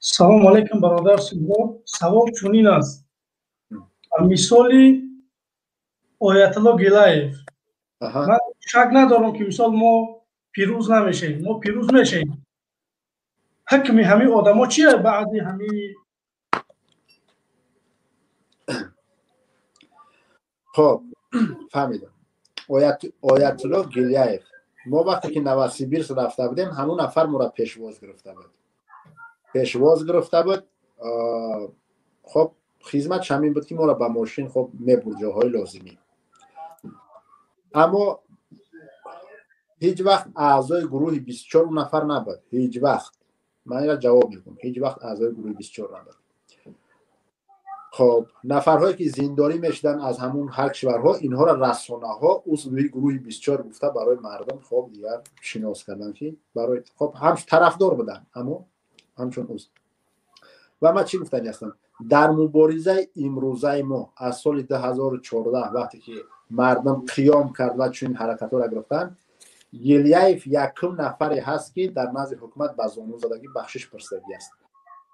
Салому алайкум, бародар Суҳроб. Савол чунин аст: мисоли Оятулло Гилаев, ман шак надорам, ки мисол мо пирӯз намешавем, мо пирӯз мешавем. Ҳукми ҳамин одамо чия баъди ҳамин? Хоб, фаҳмидам. Оятулло Гилаев, мо вақте ки Новосибирск рафта будем, ҳамун нафар моро пешвоз гирифта буд, пешвоз гирифта буд. Хоб, хизматш ҳамин буд, ки моро ба мошин, хоб, мебурд ҷоҳои лозимӣ. Аммо ҳеҷ вақт аъзои гурӯҳи 24 нафар набуд. Ҳеҷ вақт, ман инро ҷавоб мекунам, ҳеҷ вақт аъзои гурӯҳи 24 набуд. Хоб, нафарҳое ки зиндонӣ мешуданд аз ҳамун ҳар кишварҳо, инҳоро расонаҳо узви гурӯҳи 24 гуфта барои мардум, хоб, дигар шинос карданд, ки барои, хоб, ҳам тарафдор буданд, аммо ҳамчун узв. Ва ман чӣ гуфтанӣ ҳастам? Дар муборизаи имрӯзаи мо аз соли 2014, вақте ки мардум қиём кард ва чунин ҳаракатҳоро гирифтанд, Гилаев якум нафаре ҳаст, ки дар назди ҳукумат ба зону задагӣ бахшиш пурсидагӣ аст.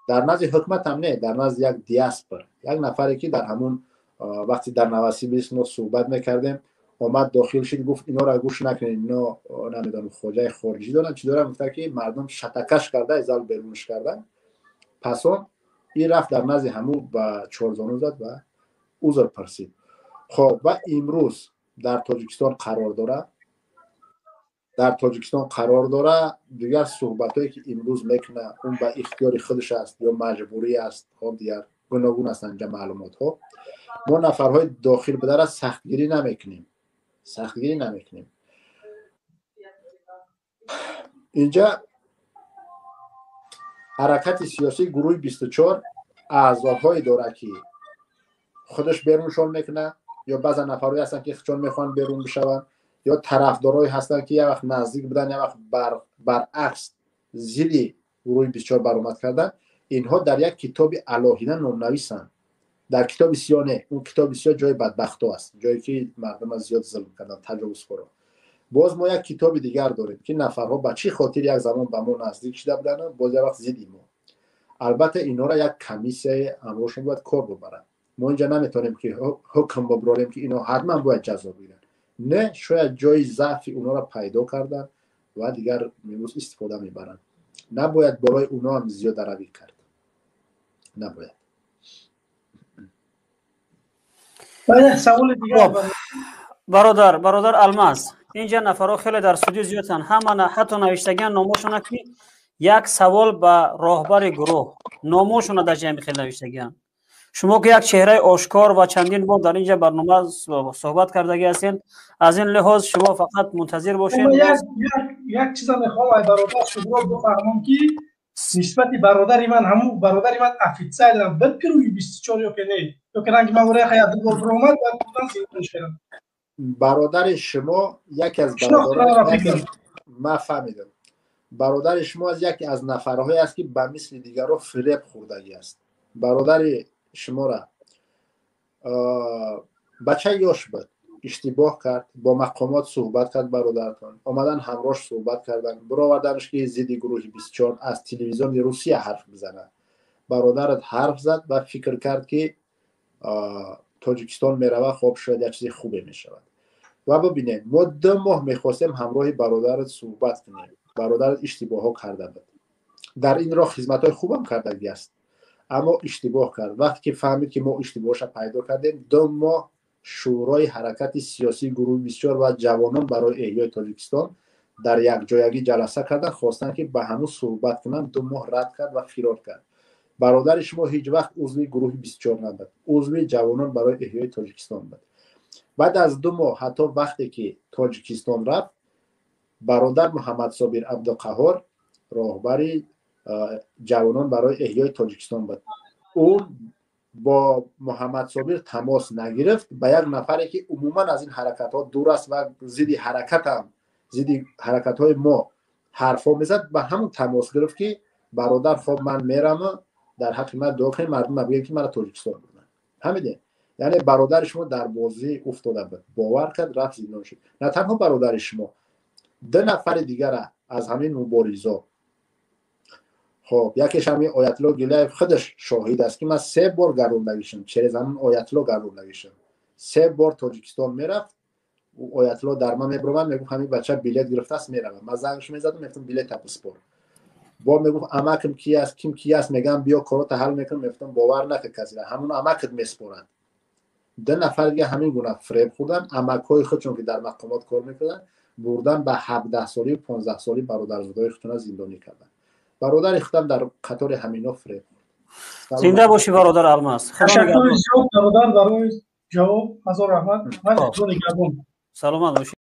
Дар назди ҳукумат ҳам не, дар назди як диаспор, як нафаре, ки дар ҳамун вақти дар Новосибирск мо суҳбат мекардем, омад, дохил шуд, гуфт: «Инҳоро гӯш накунед, ино намедонам хоҷаи хориҷӣ доранд, чӣ доранд», гуфта, ки мардум шатакаш карда, из зал берунш карданд. Пас он ин рафт дар назди ҳамун ба чорзону зад ва узр пурсид. Хоб, ва имрӯз дар Тоҷикистон қарор дорад, дар Тоҷикистон қарор дорад. Дигар суҳбатҳое, ки имрӯз мекунад, он ба ихтиёри худаш аст ё маҷбурӣ аст, хоб, дигар гуногун ҳастанд инҷа маълумотҳо. Мо нафарҳои дохил будара сахтгирӣ намекунем, сахтгирӣ намекунем. Инҷа ҳаракати сиёсии гурӯҳи 24 аъзоҳое дорад, ки худаш беруншон мекунад, ё баъзан нафарҳое ҳастанд, ки чон мехоҳанд берун бишаванд, ё тарафдорое ҳастанд, ки як вақт наздик буданд, як вақт баръакс зидди гурӯҳи 24 баромад карданд. Инҳо дар як китоби алоҳида номнависанд, дар китоби сиёҳ не. Он китоби сиёҳ ҷои бадбахто аст, ҷое ки мардума зиёд зулм карданд, таҷовузкоро. Боз мо як китоби дигар дорем, ки нафарҳо ба чӣ хотир як замон ба мо наздик шуда буданд, боз як вақт зидди мо. Албатта, инҳоро як комиссияи ҳамроҳшон бояд кор бубарад. Мо инҷа наметавонем, ки ҳукм бибарорем, ки инҳо ҳатман бояд ҷазо бигиранд. Не, шояд ҷои заъфи онҳоро пайдо карданд ва дигар имрӯз истифода мебаранд. Набояд болои онҳо ҳам зиёдаравӣ кард, набояд. Саволи дигар. Бародар Алмаз, инҷа нафарҳо хеле дар студио зиёданд, ҳама ҳатто навиштагиан номошона, ки як савол ба роҳбари гурӯҳ, номошона дар ҷамъи хеле навиштагиан. Шумо ки як чеҳраи ошкор ва чандин бор дар инҷа барнома суҳбат кардагӣ ҳастед, аз ин лиҳоз шумо фақат мунтазир бошед. Як чиза мехоҳам, ай бародар Суҳроб, бифаҳмам, ки нисбати бародари ман, ҳамун бародари ман официально буд гурӯҳи 24 ё ки не, ё ки ранги ман як ду бор баромад, баъд гуфтан зиндониш кардам. Бародари шумо яке аз бародарон, ман фаҳмидам, бародари шумо аз яке аз нафарҳое аст, ки ба мисли дигарро фиреб хӯрдагӣ аст. Бародари шуморо бачаи ёш буд, иштибоҳ кард, бо мақомот суҳбат кард. Бародаратон омадан, ҳамроҳш суҳбат карданд, бироварданш, ки зидди гурӯҳи 24 аз телевизиони Русия ҳарф бизанад. Бародарат ҳарф зад ва фикр кард, ки Тоҷикистон меравад, хоб, шояд як чизи хубе мешавад. Ва бибинед, мо 2 моҳ мехостем ҳамроҳи бародарат суҳбат кунем. Бародарат иштибоҳҳо карда буд дар ин роҳ, хизматҳои хубам кардагӣ аст, аммо иштибоҳ кард. Вақте ки фаҳмид, ки мо иштибоҳша пайдо кардем, 2 моҳ шӯрои ҳаракати сиёсии гурӯҳи 24 ва ҷавонон барои эҳёи Тоҷикистон дар якҷоягӣ ҷаласа карданд, хостанд, ки ба ҳамун суҳбат кунанд. 2 моҳ рад кард ва фирор кард. Бародари шумо ҳеҷ вақт узви гурӯҳи 24 набуд, узви ҷавонон барои эҳёи Тоҷикистон буд. Баъд аз 2 моҳ, ҳатто вақте ки Тоҷикистон рафт, бародар Муҳаммадсобир Абдуқаҳор роҳбари ҷавонон барои эҳёи Тоҷикистон буд. Ӯ бо Муҳаммадсобир тамос нагирифт, ба як нафаре, ки умуман аз ин ҳаракатҳо дур аст ва зидди ҳаракатам, зидди ҳаракатҳои мо ҳарфҳо мезад, ба ҳамун тамос гирифт, ки бародар, хоб, ман мераму дар ҳаққи ман дуо кунед, мардум бигӯянд, ки маро Тоҷикистон бурданд. Фаҳмидед? Яъне бародари шумо дар бозӣ уфтода буд, бовар кард, рафт, зиндон шуд. На танҳо бародари шумо, 2 нафари дигара аз ҳамин муборизо. Хоб, якеш ҳамин Оятулло Гилаев худаш шоҳид аст, ки ман се бор гардондагишам, через ҳамин Оятулло гардондагишам. Се бор Тоҷикистон мерафт, Оятулло дар ман мебуромад, мегуфт, ҳамин бача билет гирифтааст, меравад. Ман зангш мезадам, мегуфтам, билета биспор. Бо мегуфт, амакам ки аст, ким ки аст, мегам, биё, корота ҳал мекунам. Мегуфтам, бовар накар касира, ҳамун амакат меспорад. Ду нафар дига ҳамин гуна фиреб хӯрдан, амакҳои худшон, ки дар мақомот кор мекарданд, бурдан, ба 17-солию 15-солӣ бародарзодаҳои худтона зиндонӣ карданд. Бародари худам дар қатори ҳамино фиреб. Зинда бошӣ, бародар Алмаз. Ташаккури зиёд, бародар, барои ҷавоб. Ҳазор раҳмат. Саломат бошӣ.